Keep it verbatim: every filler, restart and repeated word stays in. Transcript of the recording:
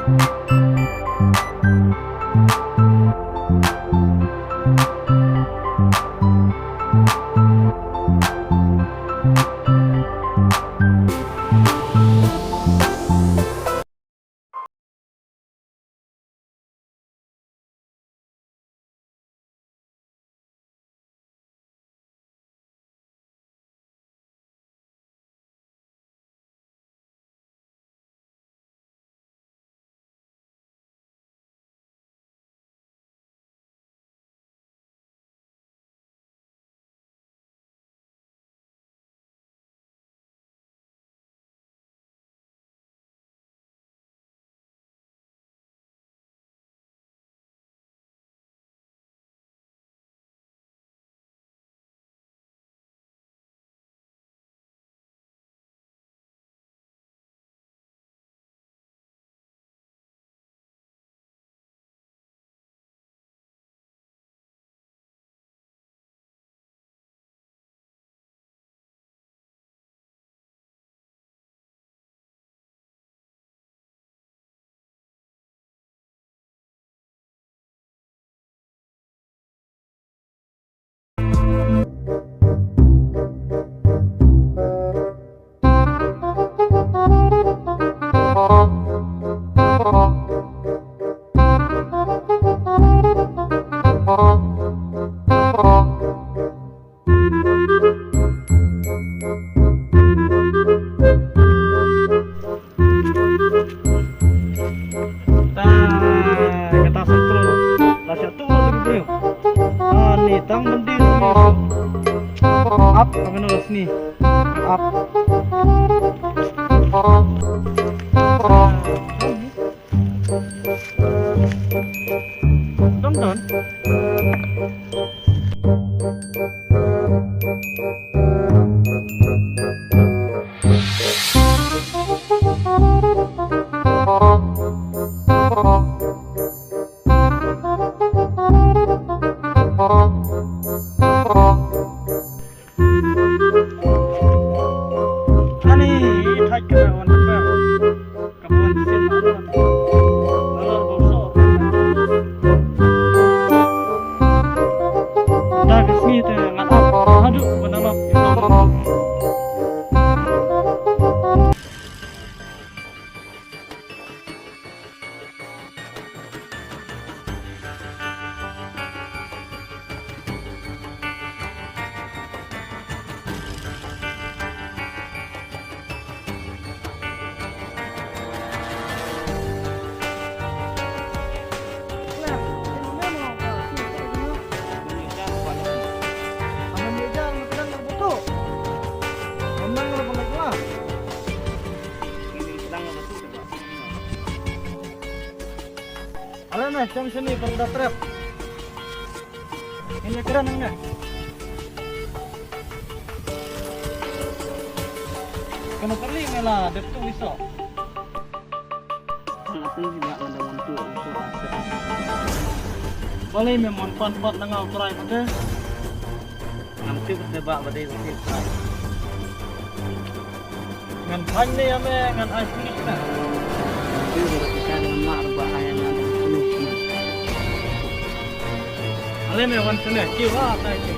Ta, kata sentrum. La shah tu lagi briew. Ah, ni tang mending ni. Up, apa ni, sini? Up. Don don. Ani, thait ka wan ka. Ka wan sin wan. Nalor bawsor. Da ka sngi te ngan ap haduh ba nalor. Are ne, shong shini pang da trep. Ini keren ne. Kena perli mela dep tu iso. Ngatu sida ngada ngantu iso asa. Balei me mon pan pat nanga utrai pate. Ngam tip te ba ba dei ba tip. Ngan thaiñ ne ïa me ngan ai finish na. Ngam tip ba kita ngan mak ba ai ngan finish na. Ale me wan sene kiwa tai ki.